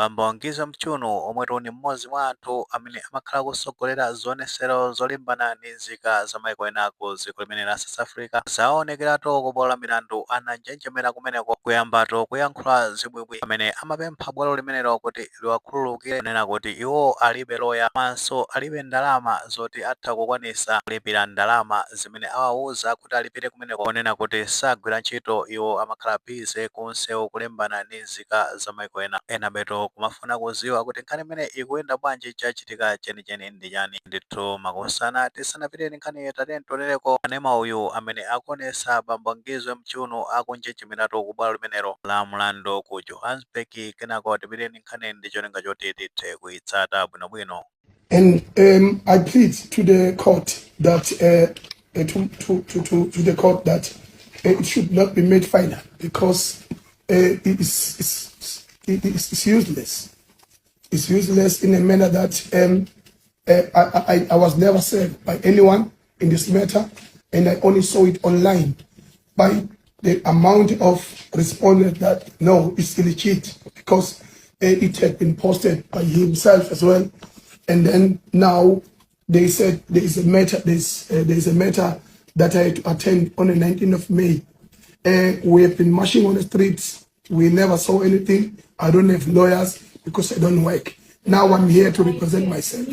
Bambo Ngizwe Mchunu, omwetu ni mmodzi mwa anthu amene amakhala kusogolera zionesero zolimbana ndi nzika za maiko ena ku dziko limene la South Africa, zaonekeratu ku bwalo la milandu. Ananjenjemera kumeneko, kuyambatu kuyankhula zibwibwi amene amapempha bwalo limenelo kuti liwakhululukire, kunena kuti iwo alibe loya komanso alibe ndalama zoti atha kukwanisa kulipira ndalama zimene awawuza kuti alipire kumeneko, ponena kuti sagwira ntchito, iwo amakhala busy kunsewu kulimbana ndi nzika za maiko ena. Ena beto kumafuna kuziwa kuti nkhani imene ikuyenda bwanji, chachitika chenicheni ndi chani. Ndithu makosana, tisanapite ndi nkhani, tatiyeni tionereko anema uyu amene akuonesa bambo Ngizwe Mchunu akunjenjemeratu ku bwalo limenelo la mlandu ku Johannesburg. Kenako tipite ndi nkhani ndi cholinga choti tithe kuyitsata bwinobwino. And I plead to the court that to the court that it should not be made final because it's useless. It's useless in a manner that I was never served by anyone in this matter, and I only saw it online by the amount of respondents that no, it's illegit because it had been posted by himself as well. And then now they said there is a matter that I had to attend on the 19th of May. We have been marching on the streets. We never saw anything. I don't have lawyers because I don't work. Now I'm here to represent myself.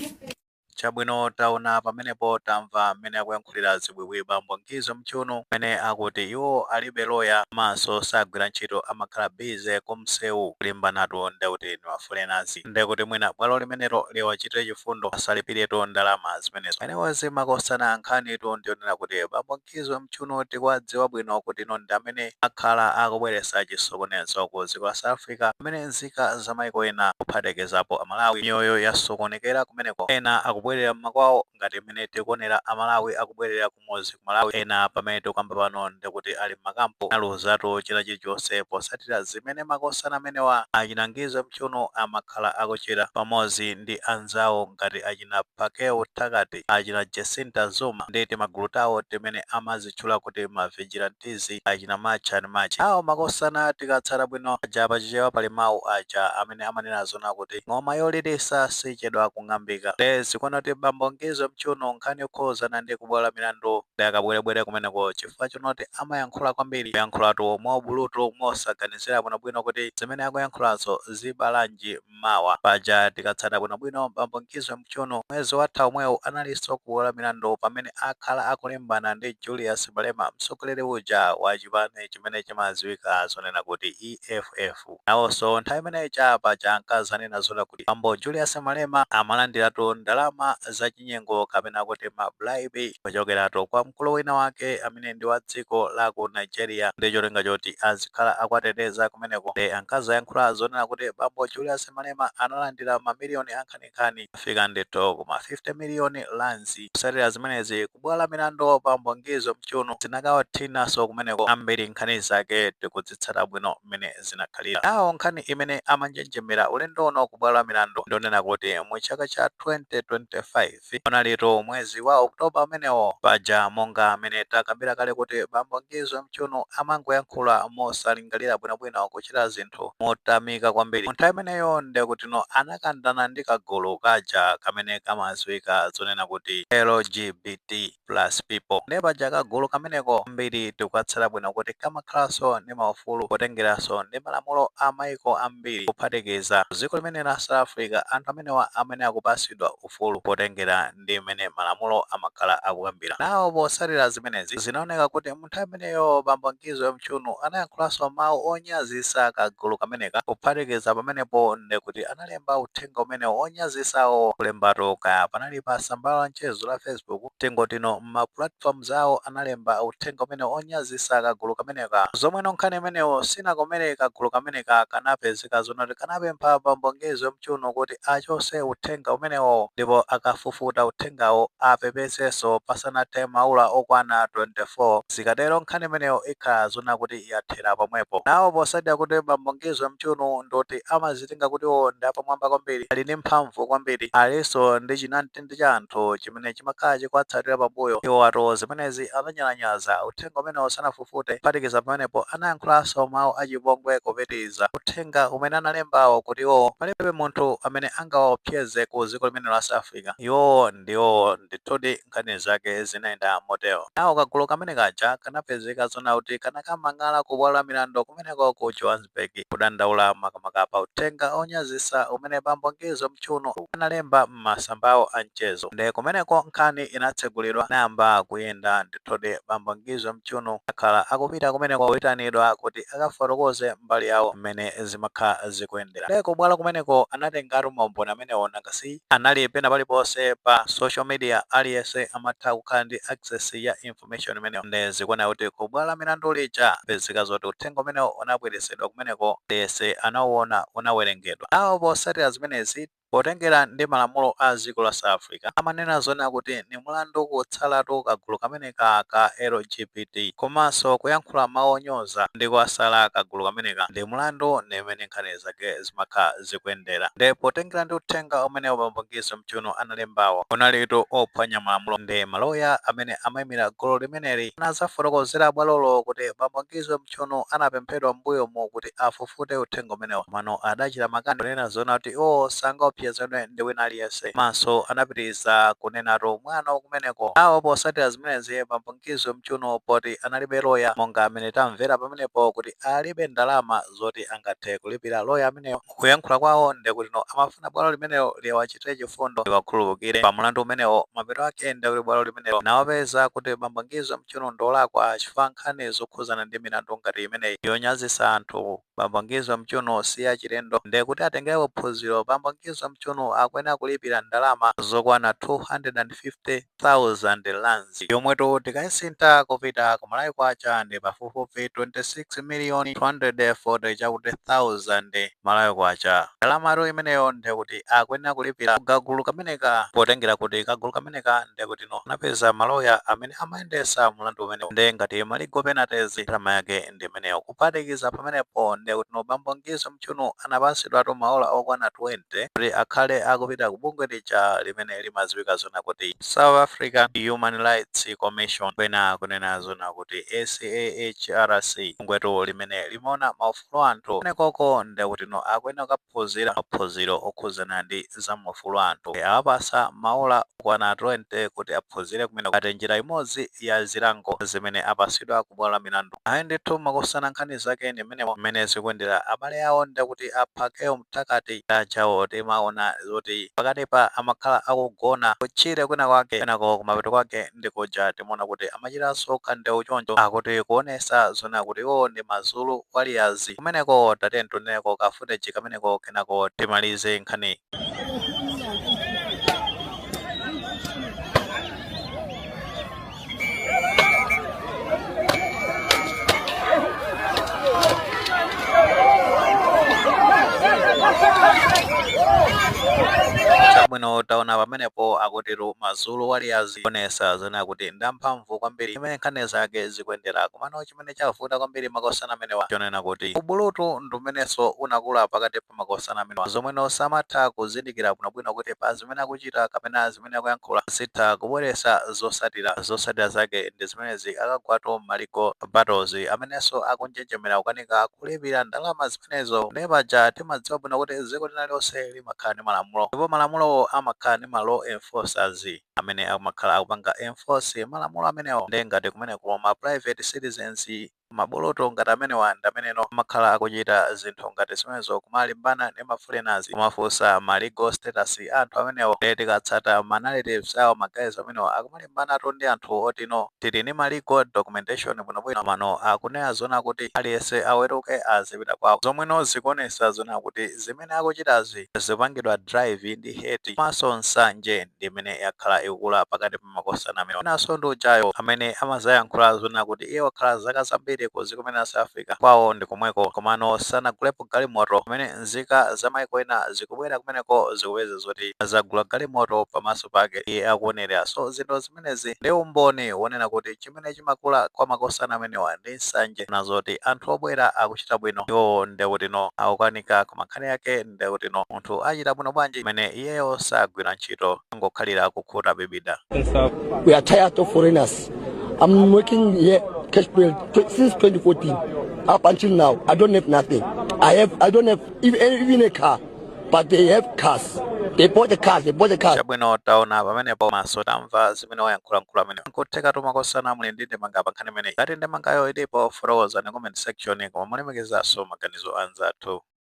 Chabwino, taona pamenepo, tamva mmene akuyankhulira zibwibwi bambo Ngizwe Mchunu, mmene akuti iwo alibe loya komanso sagwira ntchito, amakhala busy kumsewu kulimbanatu ndekuti ndi ma foreigners, ndekuti mwina bwalo limenelo liwachitire chifundo, asalipiretu ndalama zimenezo. Anyways makosana, nkhanitu ndionena kuti bambo Ngizwe Mchunu tikuwadziwa bwino kuti ino ndi amene akhala akubweretsa chisokonezo ku dziko la South Africa, pamene nzika za maiko ena, kuphatikizapo Amalawi, miyoyo yasokonekera kumeneko. Ena akubwerera mmakwawo, ngati mmene tikuonera Amalawi akubwerera kumudzi ku Malawi. Ena pamene tikukamba pano ndikuti ali mmakampu, aluzatu china chilichonse posatira zimene makosana amenewa achina Ngizwe Mchunu amakhala akuchita pamodzi ndi anzawo ngati achina Phakel'umthakathi, achina Jacinta Zuma ndi timagulu tawo timene amazitchula kuti ma vigilantes, achina March and March awo. Makosana, tikatsata bwino aja pachichewa pali mawu aja amene amanena zona kuti ng'oma yolilisa sichedwa kung'ambika. Nde zikuona kuti bambo Ngizwe Mchunu nkhani yokhuzana ndi kubwalo milandu ndi akabwerebwere kumeneko, chifukwa chonoti amayankhula kwambiri, kuyankhulatu mwaubulutu, mosaganizira bwinobwino kuti zimene akuyankhulazo zibalanji mmawa. Paja tikatsata bwinobwino, bambo Ngizwe Mchunu mwezi watha omwewu analinso kubwalo milandu pamene akhala akulimbana ndi Julius Malema, mtsogoleri uja wa chipani chimene chimadziwika zonena kuti EFF. Nawonso nthawi imeneyi paja ankazanena zona kuti bambo Julius Malema amalandiratu ndalama zachinyengo kapena kuti ma bribe kuchokeratu kwa mkulu wina wake amene ndi wa dziko la ku Nigeria, ndi cholinga choti azikhala akuwateteza kumeneko. Ndi ankazayankhula zonena kuti bambo Julius Malema analandira mamiliyoni ankhaninkhani, afika ndithu kuma 50 miliyoni rands. Kusatira zimenezi, kubwalo la milandu bambo Ngizwe Mchunu zinakawathinanso kumeneko. Ambiri nkhani zake tikudzitsata bwino mmene zinakhalira. Nawo nkhani imene amanjenjemera ulendo uno kubwalo la milandu ndionena kuti mu chaka cha 2025, unalitu mwezi wa Oktoba umenewo, paja monga amene takambira kale kuti bambo Ngizwe Mchunu amangoyankhula mosalingalira bwinobwino, kuchita zinthu motamika kwambiri. Nthawi imeneyo ndekutino anakandana ndi kagulu kaja kamene kamadziwika zonena kuti LGBT+ people. Ndiye paja kagulu kameneko ambiri tikukatsata bwino kuti kamakhalanso ndi maufulu potengeranso ndi malamulo a maiko ambiri, kuphatikiza dziko limene la South Africa. Anthu amenewa amene akupasidwa ufulu potengera ndi mmene malamulo amakhala akukambira nawo. Posatira zimenezi, zinaoneka kuti munthawi imeneyo bambo Ngizwe Mchunu anayankhulanso mawu onyazisa kagulu kameneka. Kuphatikiza pamenepo, ndekuti analemba uthenga umenewo onyazisawo, kulembatu kaya panali pa tsamba la mchezo la Facebook, tingotino ma platforms awo, analemba uthenga umene onyazisa kagulu kameneka. Zomweno nkhani imenewo sinakomere kagulu kameneka, kanapezeka zonoti kanapempha bambo Ngizwe Mchunu kuti achose uthenga umenewo, ndipo akafufuta uthengawo apepesenso pasanathe maola okwana 24. Zikatero nkhani imeneyo ikhala zona kuti yathera pomwepo. Nawo posatira kuti bambo Ngizwe Mchunu ndoti amazitenga kuti iwo ndi apamwamba kwambiri, ali ndi mphamvu kwambiri, alinso ndi chinamtindi cha anthu chimene chimakhala chikuwatsatira pambuyo, iwo ato zimenezi ananyalanyaza, uthenga umenewo sanafufute. Kuphatikiza pamenepo, anayankhulanso mawu achipongwe kupitiriza uthenga umene analembawo kuti iwo Iwo palibe munthu amene angawaopseze ku dziko limene la South Africa. Iwo ndiwo ndithudi nkhani zake zinayenda motero. Nawo kagulu kamene kaja kanapezeka zona kuti kanakamang'ala ku bwalo la milandu kumeneko ku Johannesburg, kudandaula makamaka pa uthenga onyazisa umene bambo Ngizwe Mchunu analemba m'masambawo a mchezo. Nde kumeneko nkhani inatsegulidwa, nayamba kuyenda. Ndithudi bambo Ngizwe Mchunu akhala akupita kumeneko kuyitanidwa kuti akafotokoze mbali yawo mmene zimakhala zikuyendera. Nde kubwalo kumeneko anatengatu maumboni amenewo, nangasi anali pena paliponse pa social media, aliyense amatha kukhala ndi access ya information imeneyo. Nde zikuoneka kuti kubwalo la milandu lija pezeka zoti uthenga umenewo unabweresedwa kumeneko, aliyense anauona, unawerengedwa. Awo posatira zimenezi, potengera ndi malamulo a dziko la South Africa, amanena zona kuti ni mulandu kutsalatu kagulu kameneka ka LGBT komanso kuyankhula mawu onyoza ndi kuwasala kagulu kameneka ndi mulandu, ndimene nkhani zake zimakhala zikuyendera. Nde potengera ndi uthenga umenewo bambo Ngizwe Mchunu analembawo unalitu ophwanya malamulo, ndi maloya amene amayimira gulu limeneli anazafotokozera bwalolo kuti bambo Ngizwe Mchunu anapemphedwa m'mbuyomu kuti afufute uthenga umenewo, mano adachita makani kunena zona kuti iwo sangaopsezedwe ndi wina aliyense, komanso anapitiriza kunenatu mwano kumeneko. Awo posatira zimenezi, bambo Ngizwe Mchunu poti analibe loya, monga amene tamvera pamenepo kuti alibe ndalama zoti angathe kulipira loya ameneyo, kuyankhula kwawo ndekuti no amafuna bwalo limenelo liwachitire chifundo, liwakhululukire pa mulandu umenewo. Mapeto ake ndekuti bwalo limenelo nawapeza kuti bambo Ngizwe Mchunu ndolakwa, chifukwa nkhani zokhuzana ndi milandu ngati imeneyi yonyazisa anthu bambo Ngizwe Mchunu si achilendo. Ndekuti atengerepo phunziro, bambo Ngizwe Mchunu akuyenera kulipira ndalama zokwana 250,000 rands, yomwetu tikayisintha kupita ku Malawi kwacha ndi pafupifupi 26 million 240 chakuti 1000 Malawi kwacha. Ndalamatu imeneyo ndekuti akuyenera kulipira kagulu kameneka, potengera kuti kagulu kameneka ndekuti no anapeza maloya amene amayendesa mulandu umenewo, nde ngati ma legal penalties ndalama yake ndi imeneyo. Kuphatikiza pamenepo, ndekuti no bambo Ngizwe Mchunu anapasidwatu maola okwana 20 kuti akhale akupita ku bungwe lija limene limadziwika zona kuti South African Human Rights Commission, kwena kunena zona kuti SAHRC, bungwetu limene limaona maufulu anthu kumenekoko. Ndekuti no akuyenera kukaphunzira maphunziro okhuzana ndi za maufulu anthu. Awapasa maola okwana 20 kuti aphunzire kumene ngati njira imodzi ya zilango zimene apasidwa ku bwalo la milandu. Ayi ndithu, makusana nkhani zake ndi mmenemo mmene zikuyendera. Abale awo ndekuti aphakeyo mtakati ajawo, timaona zoti pakati pa amakhala akugona kutchire kwina kwake, kenako kumapeto kwake ndikuja timaona kuti amachitanso kandewu choncho, akuti kuonesa zona kuti iwo ndi ma Zulu warriors kumeneko. Tatiyeni tionereko ka footage kameneko, kenako timalize nkhani. Chabwino, taona pamenepo akutitu ma Zulu warriors, kuonesa zona kuti ndamphamvu kwambiri imene nkhani zake zikuyendera. Komano chimene chavuta kwambiri makosana amenewa chonena kuti ubulutu ndi umenenso unakula pakati pa makosana amenewa, zomweno samatha kuzindikira bwinobwino kuti pa zimene akuchita kapena zimene akuyankhula zitha kubweretsa zosatira. Zosatira zake ndi zimenezi, akagwatu ma legal battles amenenso akunjenjemera kukanika kulipira ndalama zimenezo. Ndiye paja timadziwa bwino kuti dziko lina lilonse limakhala ndi malamulo, ndipo malamulowo amakhala ndi ma law enforcers amene amakhala akupanga enforce malamulo amenewo. Ndiye ngati kumeneko ma private citizens, maboloto ngati amenewa ndi ameneno amakhala akuchita zinthu ngati zimenezo, kumalimbana ndi ma foreigners, kumafunsa ma legal status anthu amenewo. Ndiye tikatsata ma narratives awo, ma guys amenewo akumalimbanatu ndi anthu otino tili ndi ma legal documentation bwinobwino, mano akunena zona kuti aliyense aweruke azipita kwawo, zomweno zikuonesa zona kuti zimene akuchitazi zipangidwa drive ndi hate komanso nsanje ndi imene yakhala ikukula pakati pa makosana amenewo. Enanso ndi ujayo amene amazayankhula zona kuti iye wakhala zaka zambiri ku dziko limene la South Africa, kwawo ndi komweko, komano sanagulepo galimoto, pamene nzika za maiko ena zikubwera kumeneko zikupeza zoti zagula galimoto pamaso pake iye akuonera. So zinthu zimenezi ndi umboni wonena kuti chimene chimakula kwa makosana amenewa ndi nsanje nazoti anthu obwera akuchita bwino, iwo ndekuti no akukanika. Koma nkhani yake ndekuti no munthu achita bwino bwanji pamene iyeyo sagwira ntchito, angokhalira kukhuta bibida? We are tired of foreigners. I'm working here, cash bill, since 2014 up until now. I don't have nothing. I don't have even a car. But they have cars. They bought the cars. They bought the cars. Chabwino, taona pamenepo maso, tamva zimene wayankhulayankhula amene. Nkutheka tumakosana muli ndi ndemanga pa nkhani imeneyi. Ngati ndemangayo ilipo, fotokozani comment section, koma mulemekezanso maganizo anzathu.